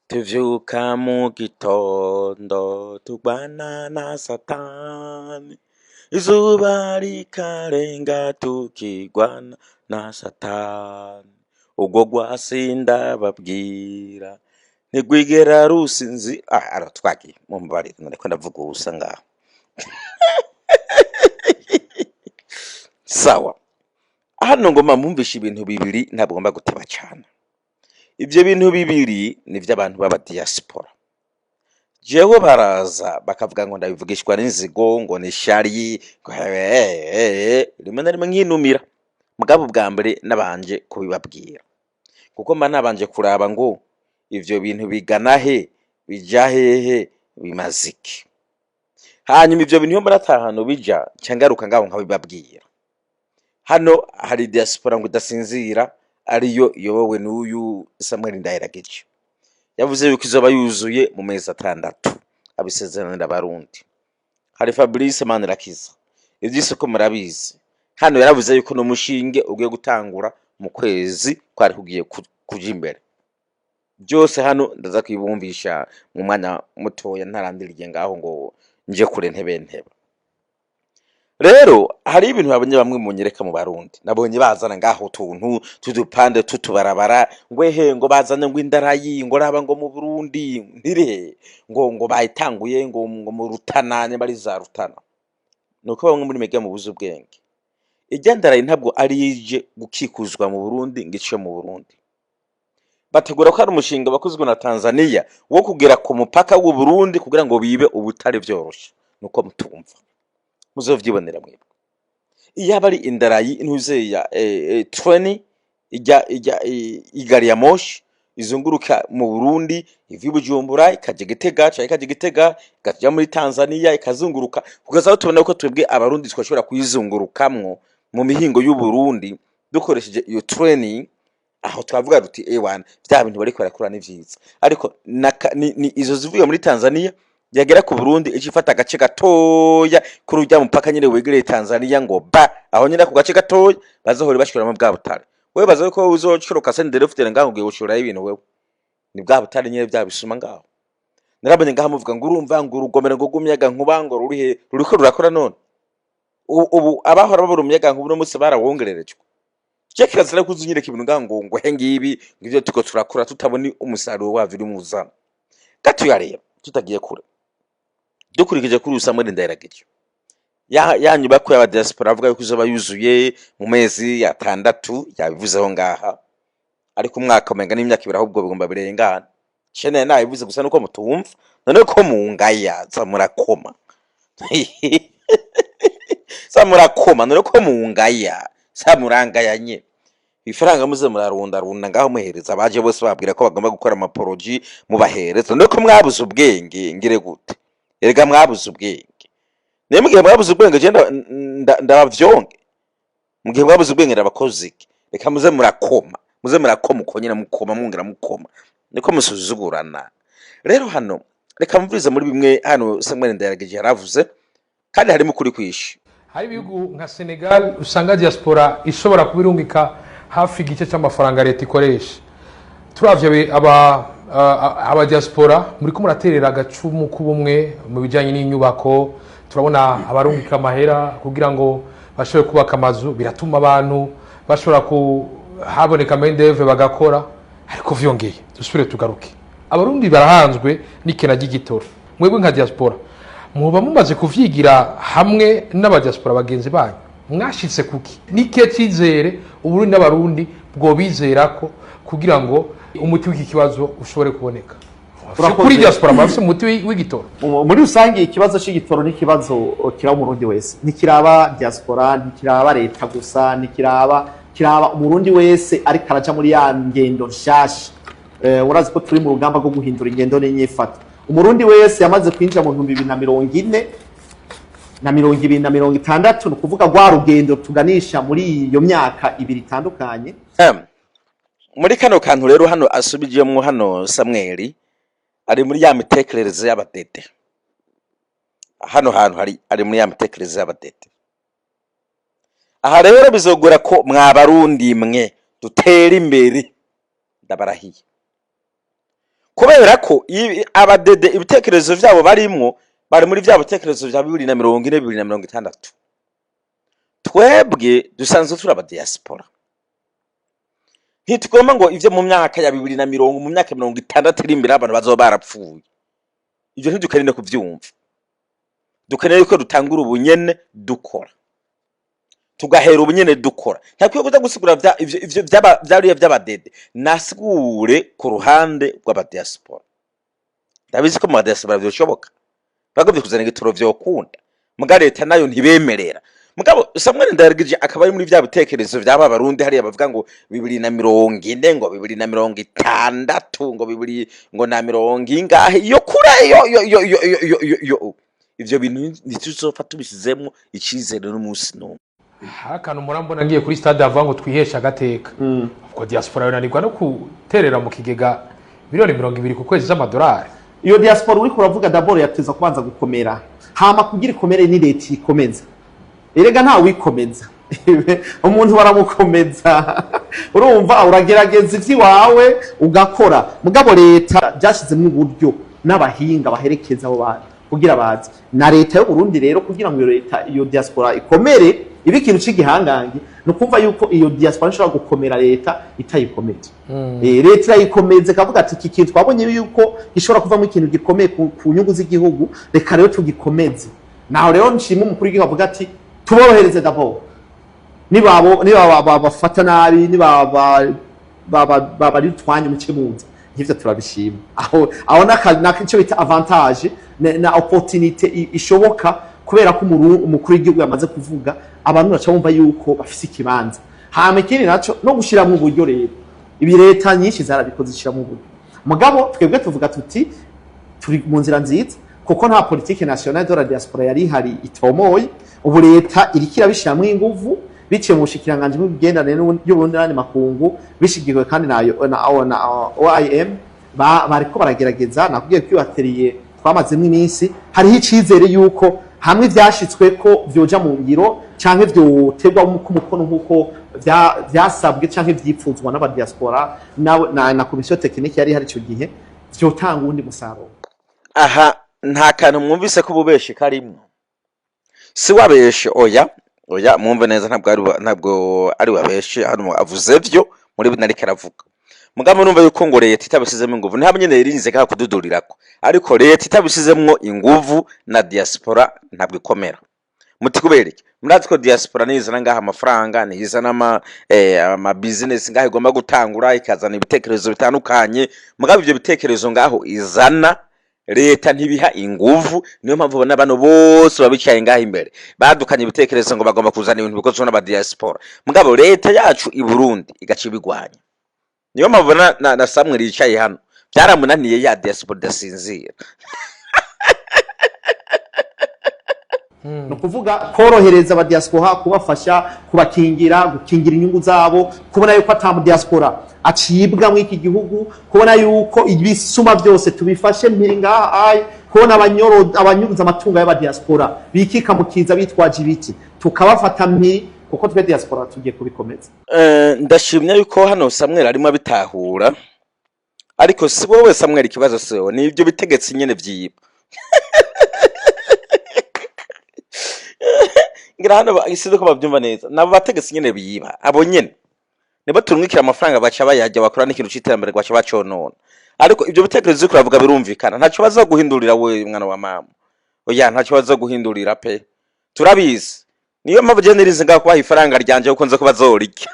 Tuvyuka mu gitondo turwana na Satani, izuba rikarenga tukigwana na Satani. Urwo rwasi ndababwira ntirwigera rusinzi. Ah, ara twagiye, mumbabarire, nariko ndavuga ubusa ngaho. Sawa, hano ngoma mwumvishe ibintu bibiri, ntabwo ngomba guteba cyane. Ibyo bintu bibiri ni iby'abantu b'aba diaspora. Jewe baraza bakavuga ngo ndabivugishwa n'inzigo, ngo ni shari, ngo rimwe na rimwe nkinumira. Mugabo bwa mbere nabanje kubibabwira, kuko mba nabanje kuraba ngo ivyo bintu bigana he, bija hehe, bimaze iki. Hanyuma ivyo bintu iyo mbona ata hantu bija, nca ngaruka ngaho nkabibabwira. Hano hari diaspora ngo idasinzira, ariyo iyobowe n'uyu Samuel Ndahirageje. Yavuze yuko izoba yuzuye mu mezi 6, abisezeranira Abarundi. Hari Fabrice Manirakiza, ivy'isoko murabizi. Hano yaravuze yuko n'umushinge ugiye gutangura mu kwezi kwari kugiye kuja imbere. Byose hano ndaza kwibumvisha mu mwanya mutoya, ntarandiriye ngaho ngo nje kure ntebe ntebe. Rero hari ibintu babonye bamwe munyereka mu Barundi, nabonye bazana ngaho utuntu tudupande tutubarabara, ngo ehe, ngo bazane ngo indarayi, ngo raba ngo mu Burundi ntire, ngo bayitanguye ngo mu Rutana, niba ari za Rutana. Nuko bamwe muri mega mubuze ubwenge. Irya ndarayi ntabwo ari ije gukikuzwa mu Burundi ngo ice mu Burundi. Bategura ko ari umushinga wakozwe na Tanzania wo kugera ku mupaka w'u Burundi kugira ngo bibe ubutare vyoroshe. Nuko mutumva, muzovyibonera mwebwe. Iyo aba ari indarayi ntuzeya treni ijya igari ya moshi izunguruka mu Burundi, iva i Bujumbura ikaja Gitega, canke ikaja Gitega ikaja muri Tanzania, ikazunguruka, kugeza aho tubona ko twebwe Abarundi twashobora kuyizungurukamwo mu mihingo y'u Burundi dukoresheje iyo treni. Aho twavuga duti: "Ewana, vya bintu bariko barakora ni vyiza." Ariko ni izo zivuye muri Tanzania yagera ku Burundi, ica ifata agace gatoya kuri urya mupaka nyene wegereye Tanzania, ngo ba aho nyene ako gace gatoya bazohora bashiramwo bwa butare. Wewe baza ko uzocoroka sendere ngaho ugiye gushora ibintu, wewe ni bwa butare nyene bya bisuma ngaho. Narabonye ngaho muvuga ngo urumva ngo urugomero ngo rw'umuyaga nkuba ngo ruri he, ruriko rurakora none. Ubu abahora babura umuyaga nkuba uno munsi barawongererejwe. Je kirazira ko uzunyereka ibintu ngaho ngo he ngibi, ngo ivyo turiko turakora tutabona umusaruro wavyo uri muzana gatoya. Rero tutagiye kure, dukurikije kuri Samuel Ndayiragije, ya nyubako y'aba diaspora avuga yuko izoba yuzuye mu mezi 6, yabivuzeho ngaha, ariko umwaka umenga n'imyaka 2 ahubwo bigomba birengana. Shene nabivuze gusa nuko mutumva. None ko mungaya za murakoma, za murakoma, none ko mungaya za murangayanye ifaranga, muze murarundarunda ngaho muhereza abaje bose babwira ko bagomba gukora amaporoji, mubahereza. None ko mwabuze ubwenge, ngire gute? Erega mwabuze ubwenge. Niyo mugihe mwabuze ubwenge, je ndabavyonge. Mugihe mwabuze ubwenge, ndabakoze iki? Reka muze murakoma, muze murakoma uko nyene, mukoma mwongera mukoma, niko musuzugurana. Rero hano reka mvurize muri bimwe hano Samuel Ndayiragije yaravuze, kandi harimo ukuri kwishi. Hari ibihugu nka Senegal usanga diaspora ishobora kuba irungika hafi igice cy'amafaranga leta ikoresha. Turavye aba diaspora muriko muraterera agacumu k'ubumwe mu bijyanye n'inyubako, turabona abarungika amahera kugira ngo bashobore kubaka amazu, biratuma abantu bashobora ku haboneka main d'oeuvre bagakora. Ariko vyongeye dusubire tugaruke, Abarundi barahanzwe n'ikena ry'igitoro. Mwebwe nka diaspora muba mumaze kuvyigira hamwe n'abadiaspora bagenzi banyu, mwashitse kuki? N'ikihe cyizere Uburundi n'Abarundi bwobizera ko kugira ngo umuti w'iki kibazo ushobore kuboneka? Urakoze. Kuri diaspora murafise umuti w'igitoro? Muri rusange ikibazo c'igitoro n'ikibazo kiraba Umurundi wese, ntikiraba diaspora, ntikiraba leta gusa, ntikiraba, kiraba Umurundi wese ariko araja muri ya ngendo nshasha. Urazi ko turi mu rugamba rwo guhindura ingendo n'inyifato. Umurundi wese yamaze kwinjira mu 2040 na 2060, ni ukuvuga rwa rugendo tuganisha muri iyo myaka ibiri itandukanye. Muri kano kantu rero hano asubijemwo, hano Samweli ari muri ya mitekerereze y'abadede. Hano hantu hari ari muri ya mitekerereze y'abadede. Aha rero bizogora ko mwabarundi mwe dutera imbere, ndabarahiye. Kubera Kubera ko abadede ibitekerezo vyabo barimwo, bari muri vya bitekerezo vya 2040, 2060. Twebwe dusanzwe turi abadiaspora, ntitugomba ngo ivyo mu myaka ya bibiri na mirongo, mu myaka 60 iri imbere, abantu bazoba barapfuye. Ivyo ntidukeneye no kuvyumva. Dukeneye yuko dutangura ubunyene dukora, tugahera ubunyene dukora. Ntakwiye kuza gusigura ivyo vyariya vy'abadede. Nasigure ku ruhande rw'abadiaspora. Ndabizi ko mu badiaspora vyoshoboka, bagomvye kuzana igitoro vyokunda, muga leta nayo ntibemerera. Mugabo Samuel Ndayiragije akaba ari muri vya bitekerezo vy'aba Barundi hariya bavuga ngo 2040, ngo 2060, ngo bibiri ngo na mirongo ingahe, iyo kure, yo yo yo yo yo yo yo yo. Ivyo bintu ntituzopfa tubishizemwo icizere n'umunsi n'umwe. Hari akantu murambona ngiye kuri stade avuga ngo twiheshe agateka. Ubwo diaspora yonanirwa no guterera mu kigega miliyoni 20 ku kwezi z'amadolari? Iyo diaspora uriko uravuga, d'abord yateza kubanza gukomera. Hama kugira ikomere, ni leta ikomeza. Erega nta wikomeza umuntu, baramukomeza. Urumva, uragerageza ivy'iwawe ugakora, mugabo leta byashyizemo uburyo n'abahinga baherekeza abo bantu kugira baze. Na leta y'u Burundi rero, kugira ngo iyo leta, iyo diaspora ikomere, ibe ikintu c'igihangange, ni ukumva yuko iyo diaspora ishobora gukomera leta itayikomeje. Leta irayikomeza ikavuga ati: "Iki kintu twabonye yuko gishobora kuvamo ikintu gikomeye ku nyungu z'igihugu, reka rero tugikomeze." Naho rero nshima umukuru w'igihugu avuga ati: "Tuborohereze d'abord." Nibabo niba bafata nabi, niba bari utwanya muce muza, nk'ivyo turabishima. Aho icyo bita avantage na opportunité ishoboka, kubera ko umukuru w'igihugu yamaze kuvuga, abantu baca bumva yuko bafise ikibanza. Hama ikindi naco, no gushiramwo uburyo rero, ibi leta nyinshi zarabikoze, zishiramwo uburyo. Mugabo twebwe tuvuga tuti turi mu nzira nziza, kuko nta politique nationale de la diaspora yari ihari itomoye. Ubu leta iriko irabishiramwo inguvu biciye mu bushikiranganji bw'imigenderanire y'Uburundi n'ayandi makungu, bishigikiwe kandi na OIM. Bariko baragerageza. Nakubwiye ko iyo atelier twamazemo iminsi, hariho icizere yuko hamwe ivyashitswe ko vyoja mu ngiro canke vyoterwa ku mukono nk'uko vyasabwe canke vyipfuzwa n'abadiaspora na commission technique yari ihari ico gihe, vyotanga uwundi musaruro. Aha nta kantu mwumvise ko ububeshi karimwo? Si wabeshe, oya, oya, mwumve neza, ntabwo ari wabeshe. Hano avuze vyo muri bino ariko aravuga. Mugabo numva yuko ngo leta itabisizemo inguvu, ntabwo nyene yirinze kaha kududurirako, ariko leta itabisizemwo inguvu na diaspora ntabwo ikomera. Muti kubera iki? Murazi ko diaspora nizana ngaha amafaranga, nizana ama business ngaha igomba gutangura, ikazana ibitekerezo bitandukanye. Mugabo ivyo bitekerezo ngaho izana, leta ntibiha inguvu. Niyo mpamvu ubona bano bose babicaye ngaha imbere badukanye ibitekerezo ngo bagomba kuzana ibintu bikozwe n'abadiaspora, mugabo leta yacu i Burundi igaca ibigwanya. Niyo mpamvu ubona na Samuel yicaye hano byaramunaniye, ya diaspora idasinzira. Ni ukuvuga korohereza abadiaspora, kubafasha, kubakingira, gukingira inyungu zabo, kubona yuko ata mudiaspora acibwa muri iki gihugu, kubona yuko ibisuma byose tubifashe mpiri ngaha ayi, kubona abanyuruza amatungo y'abadiaspora bikika mukiza bitwaje ibiti, tukabafata mpiri, kuko twe diaspora tugiye kubikomeza. Ndashimye yuko hano Samuel arimo abitahura, ariko si wowe Samuel ikibazo, si wowe, ni ibyo bitegetsi nyene vyiba. Ngira hano sinzi ko bavyumva neza, nabo bategetsi nyene biba, abo nyene nibo turungikira amafaranga, baca bayarya, bakora n'ikintu c'iterambere baca baconona. Ariko ibyo bitekerezo uriko uravuga birumvikana, ntaco bazoguhindurira we mwana wa mama, oya, ntaco bazoguhindurira pe, turabizi. Niyo mpamvu je nirinze ngaho kubaha ifaranga ryanje, kuko nzi ko bazorirya.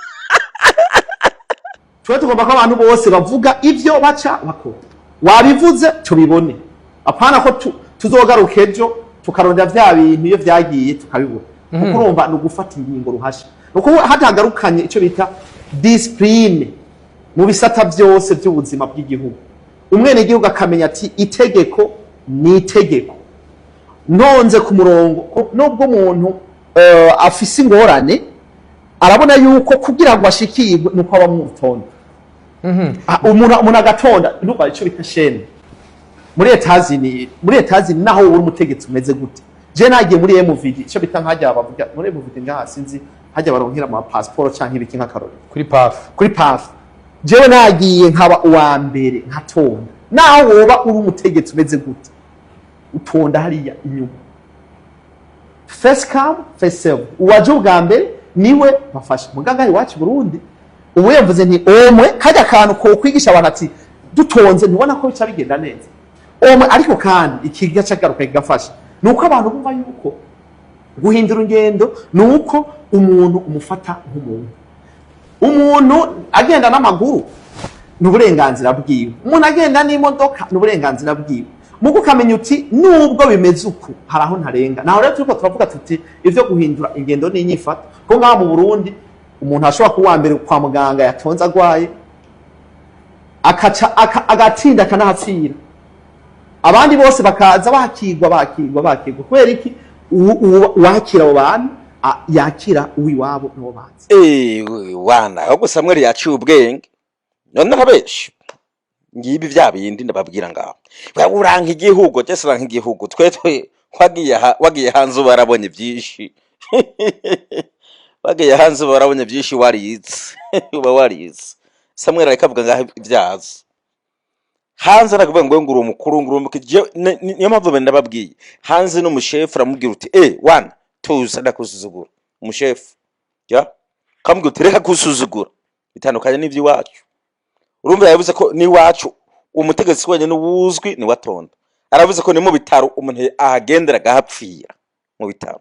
Twe tugomba ko abantu bose bavuga ivyo baca bakora. Wabivuze tubibone, apana ko tuzogaruka ejo tukarondera vya bintu iyo vyagiye tukabibura. Kuko urumva, ni ugufata ingingo ruhasha, ni ukuvuga hatagarukanye ico bita discipline mu bisata vyose vy'ubuzima bw'igihugu, umwenegihugu akamenya ati: "Itegeko ni itegeko, ntonze ku murongo." Nubwo umuntu afise ingorane, arabona yuko kugira ngo ashikirwe nuko aba mu rutonde. Umuntu agatonda. Ndumva ico bita chaîne muri Etazini, naho uri umutegetsi umeze gute. Je nagiye muri MVD, ico bita nkajya bavuga muri MVD ngaha, sinzi hajya baronkera ama passeport canke ibiki, nk'akarori. Kuri PAF. Kuri PAF, jewe nagiye nkaba uwa mbere, nkatonda. Naho woba uri umutegetsi umeze gute, utonda hariya inyuma. First come, first serve. Uwaje ubwa mbere niwe bafasha. Muganga iwacu i Burundi ubu yavuze nti omwe kajya kantu ko kwigisha abantu ati dutonze, ntibona ko bica bigenda neza omwe. Ariko kandi ikiga cagaruka kigafasha ni uko abantu bumva yuko guhindura ingendo ni uko umuntu umufata nk'umuntu. Umuntu agenda n'amaguru ni uburenganzira bwiwe, umuntu agenda n'imodoka ni uburenganzira bwiwe. Mugo ukamenya uti nubwo bimeze uku, hari aho ntarenga. Naho rero turiko turavuga tuti ivyo guhindura ingendo n'inyifato, ko ngaha mu Burundi umuntu ashobora kuba uwa mbere kwa muganga yatonze agwaye, akaca agatinda akanahapfira, abandi bose bakaza bakigwa, bakigwa, bakigwa. Kubera iki? Uwakira abo bantu yakira uwiwabo n'uwo bazi. Wana ahubwo Samweli yaciye ubwenge. None abenshi ngibi vya bindi ndababwira ngaho, wewe uranka igihugu, jese uranka igihugu. Twe wagiye wagiye hanze uba warabonye byinshi, wagiye hanze uba warabonye byinshi, warize, uba warize. Samweli ariko avuga ngaho ibyazi hanze, arakuvuga ngo ngo uri umukuru, ngo uri umukuru. Niyo mpamvu benda ndababwiye, hanze n'umushefu aramubwira uti wana tuza ndakusuzugura. Umushefu ya kamubwira uti reka kusuzugura, bitandukanye n'iby'iwacu. Urumva yavuze ko n'iwacu umutegetsi wenyine wuzwi ni watonda. Aravuze ko ni mu bitaro umuntu ahagendera agahapfira mu bitaro.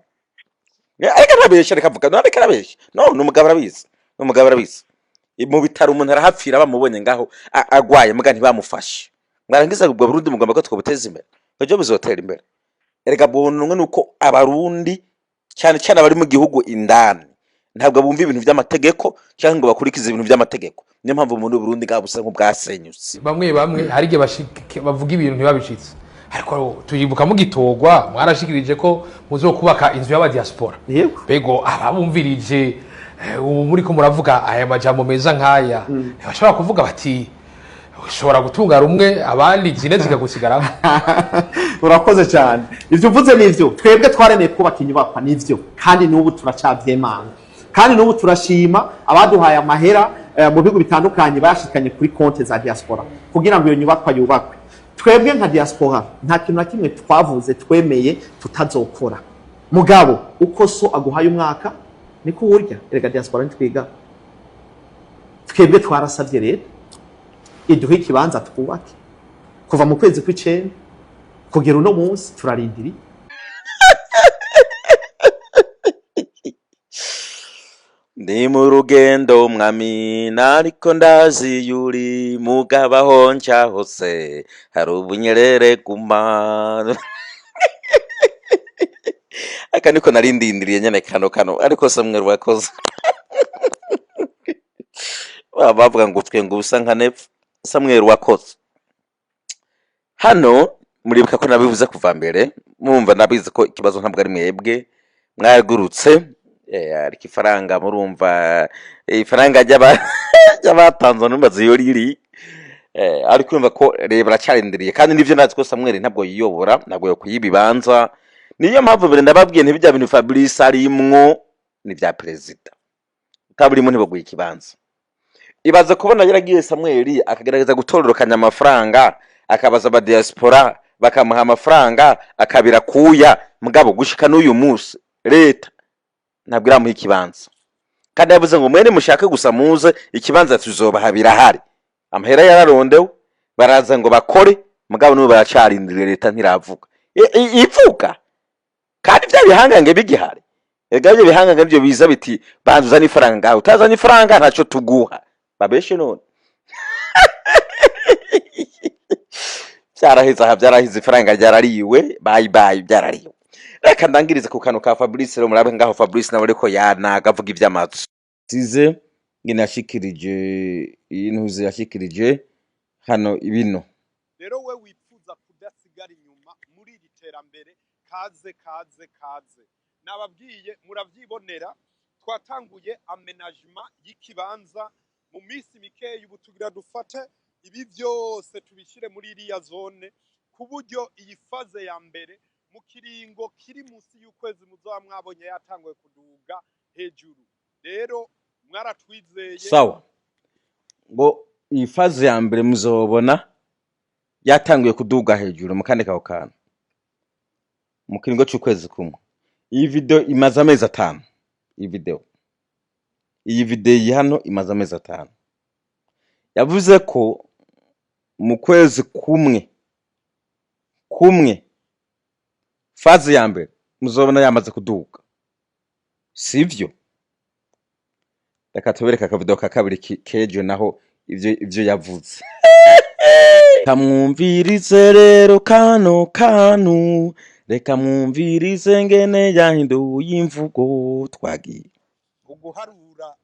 Ariko arabesha, reka avuga no, ariko arabesha. No ni umugabo arabizi, ni umugabo arabizi. Mu bitaro umuntu arahapfira bamubonye ngaho agwaye, muga ntibamufashe. Mwarangiza ubwo Burundi mugomba ko twobuteza imbere, ejo buzotera imbere. Erega buntu nuko Abarundi, cyane cyane abari mu gihugu indani, ntabwo bumva ibintu by'amategeko cyangwa ngo bakurikize ibintu by'amategeko. Niyo mpamvu muri Burundi bwaba busa nk'ubwasenyutse. Bamwe bamwe hari igihe bavuga ibintu ntibabishitse, ariko tuyibuka mugitorwa mwarashikirije ko muzokubaka inzu y'abadiaspora. Yego. Bego ababumvirije ubu muriko muravuga aya majambo meza nk'aya, ntibashobora kuvuga bati ushobora gutunga rumwe, abandi zine zikagusigaramo? Urakoze cyane, ibyo uvuze nivyo. Twebwe twaremeye kubaka inyubakwa, nivyo, kandi n'ubu turacavyemanga, kandi n'ubu turashima abaduhaye amahera mu bihugu bitandukanye bayashikanye kuri konti za diaspora kugira ngo iyo nyubakwa yubakwe. Twebwe nka diaspora nta kintu na kimwe twavuze, twemeye tutazokora. Mugabo uko so aguhaye umwaka niko uwurya. Erega diaspora ntitwiga. Twebwe twarasabye rero iduhe ikibanza twubake. Kuva mu kwezi kw'icenda kugera uno munsi turarindiriye. Ndi mu rugendo mwami, nariko ndazi yuri mugabaho nca hose hari ubunyerere guma. Aka niko nari ndindiriye nyene kano ariko Samweli wakoze. Baba bavuga ngo utwe ngo ubusa nka nepfa. Samweli wakoze. Hano muribuka ko nabivuze kuva mbere, murumva nabizi ko ikibazo ntabwo ari mwebwe mwagurutse, ariko ifaranga murumva ifaranga ry'abatanze numbaza iyo riri, ariko urumva ko reba aracarindiriye. Kandi nivyo ndazi ko Samweli ntabwo yiyobora, ntabwo yokwiba ibibanza. Niyo mpamvu mbere ndababwiye nti bijya bintu Fabrice arimwo ni vya perezida, utaburimo ntibaguha ikibanza. Ibaza kubona yaragiye Samweli akagerageza gutororokanya amafaranga, akabaza aba diaspora bakamuha amafaranga akabira kuya, mugabo gushika n'uyu munsi leta ntabwo iramuha ikibanza. Kandi yavuze ngo mwene mushake gusa muze, ikibanza tuzobaha, birahari. Amahera yararondewe, baraza ngo bakore, mugabo n'ubu baracarindiriye, leta ntiravuga. Ivuga kandi bya bihangange bigihari. Erega ibyo bihangange nibyo biza biti banza uzane ifaranga ngawe, utazanye ifaranga ntacyo tuguha. Babeshe none byaraheze aha, byaraheze, ifaranga ryarariwe, bye bye, byarariwe. Reka ndangirize ku kantu ka Fabrice rero, murabe ngaho Fabrice nawe ariko yanaga avuga iby'amazu size ngene yashikirije iyi ntuzi yashikirije hano ibino. Rero we wifuza kudasigara inyuma muri iri terambere, kaze kaze kaze. Nababwiye muravyibonera, twatanguye aménagement y'ikibanza mu minsi mikeya. Ubu tugira dufate ibi vyose tubishire muri iriya zone, ku buryo iyi phase ya mbere mu kiringo kiri munsi y'ukwezi muzoba mwabonye yatanguye kuduga hejuru. Rero mwaratwizeye. Sawa, ngo iyi phase ya mbere muzobona Yatanguye kuduga hejuru mu kandi kako kantu mu kiringo c'ukwezi kumwe. Iyi video imaze amezi 5. Iyi video iyi hano imaze amezi 5. Yavuze ko mu kwezi kumwe kumwe phase ya mbere muzobona yamaze kuduga, sivyo? Reka tubereke akavideo ka kabiri kejo naho ivyo yavuze. Kamwumvirize rero kano kanu, reka mwumvirize ngene yahinduye imvugo. Twagiye. Uguharura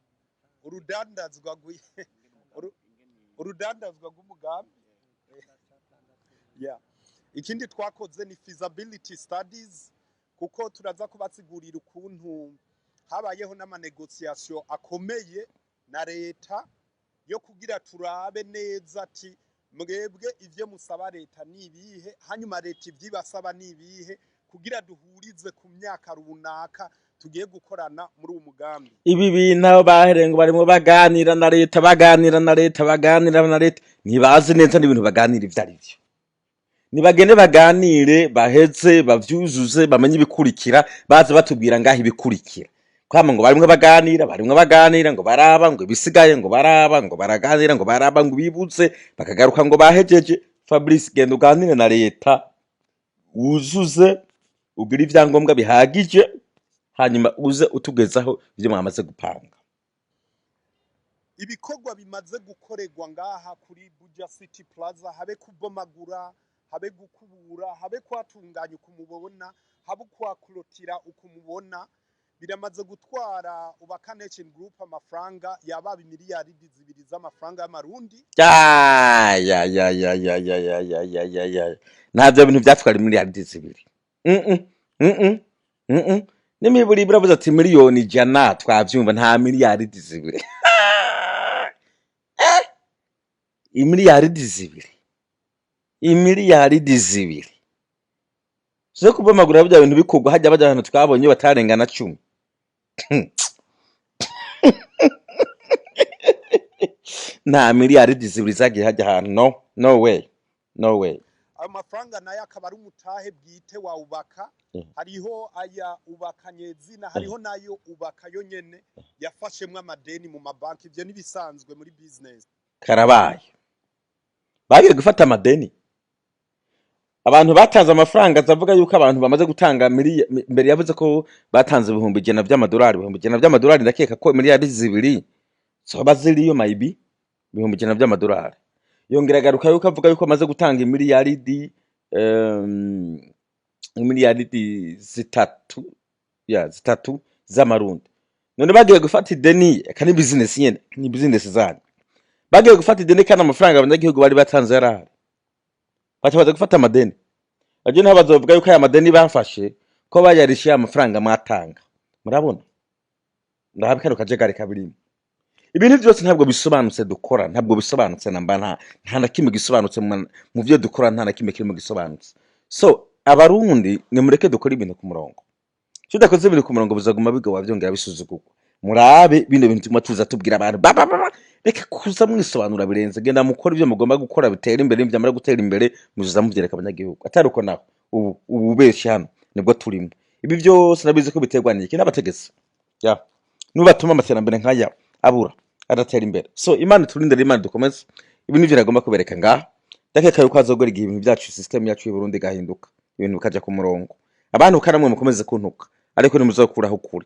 urudandazwa rw'umugambi. Yeah. Ikindi twakoze ni feasibility studies, kuko turaza kubasigurira ukuntu habayeho n'ama négociations akomeye na leta yo kugira turabe neza ati mwebwe ivyo musaba leta ni ibihe, hanyuma leta ivyibasaba ni ibihe, kugira duhurize ku myaka runaka tugiye gukorana muri uwo mugambi. Ibi bintu aho bahereye ngo barimo baganira na leta, baganira na leta, baganira na leta, ntibazi neza n'ibintu baganira ivyo ari vyo. Nibagende baganire, baheze bavyuzuze, bamenye ibikurikira, baze batubwira ngaho ibikurikira. Kwama ngo barimwo baganira, barimwo baganira, ngo baraba ngo ibisigaye, ngo baraba, ngo baraganira, ngo baraba, ngo bibutse, bakagaruka ngo bahejeje. Fabrice, genda uganire na leta, wuzuze, ugire ivyangombwa bihagije, hanyuma uze utugezaho ivyo mwamaze gupanga. Ibikorwa bimaze gukorerwa ngaha kuri Buja City Plaza, habe kubomagura, habe gukubura, habe kuhatunganya uko mubona, habe kuhakorotira uko mubona, biramaze gutwara Ubaka Nation Group amafaranga yababa 2 miliyaridi z'amafaranga y'amarundi. Ya ya ya ya ya ya ya ya ya ya ya, ntabyo bintu byatwara 2 miliyaridi. N'imiburi biravuze ati 100 miliyoni twavyumva, nta 2 miliyaridi. 2 miliyaridi, 2 miliyaridi zo kubomagura bya bintu bikorwa hajya bajya ahantu twabonye batarengana 10. Nta 2 miliyaridi zagiye hajya ahantu. No, no way, no way. Ayo mafaranga nayo akaba ari umutahe bwite wa Ubaka. Hariho aya Ubaka nyezina, hariho nayo Ubaka yo nyene yafashemwo amadeni mu mabanki. Ivyo nibisanzwe muri business. Karabaye, bagiye gufata amadeni. Abantu batanze amafaranga, azavuga yuko abantu bamaze gutanga mbere yavuze ko batanze 100,000 vy'amadolari, 100,000 vy'amadolari. Ndakeka ko 2 miliyaridi zoba ziriyo, maybe 100,000 vy'amadolari. Yongera agaruka yuko avuga yuko amaze gutanga 3 miliyaridi ya 3 z'amarundi. None bagiye gufata ideni? Eka ni business nyene, ni business zanyu. Bagiye gufata ideni kandi amafaranga abanyagihugu bari batanze yarahari, baca baza gufata amadeni. Aje naho bazovuga yuko aya madeni bafashe ko bayarishiye amafaranga mwatanga. Murabona, ndahabe kano kajagari kabirimo. Ibintu byose ntabwo bisobanutse dukora, ntabwo bisobanutse namba. Nta na kimwe gisobanutse mu byo dukora, nta na kimwe kirimo gisobanutse. So abarundi, nimureke dukore ibintu ku murongo. Iyo udakoze ibintu ku murongo bizaguma bigoba, byongera bisuzugurwa. Murabe bino bintu tuguma tuza tubwira abantu ba, ba, ba, ba. Reka kuza mwisobanura birenze. Genda mukora ibyo mugomba gukora, bitera imbere. Nibyamara gutera imbere muzuza mubyereka abanyagihugu. Atari uko naho ubu benshi hano nibwo turimo. Ibi byose nabizi ko biterwa n'iki? N'abategetsi ya nubatuma amaterambere nk'aya abura, adatera imbere. So Imana iturinde, Imana dukomeze. Ibi nivyo nagomba kubereka ngaha. Ndakeka yuko hazogera igihe ibintu byacu, system yacu y'u Burundi igahinduka, ibintu bikaja ku murongo. Abantu karamwe mukomeze kuntuka, ariko ntimuzokuraho ukuri.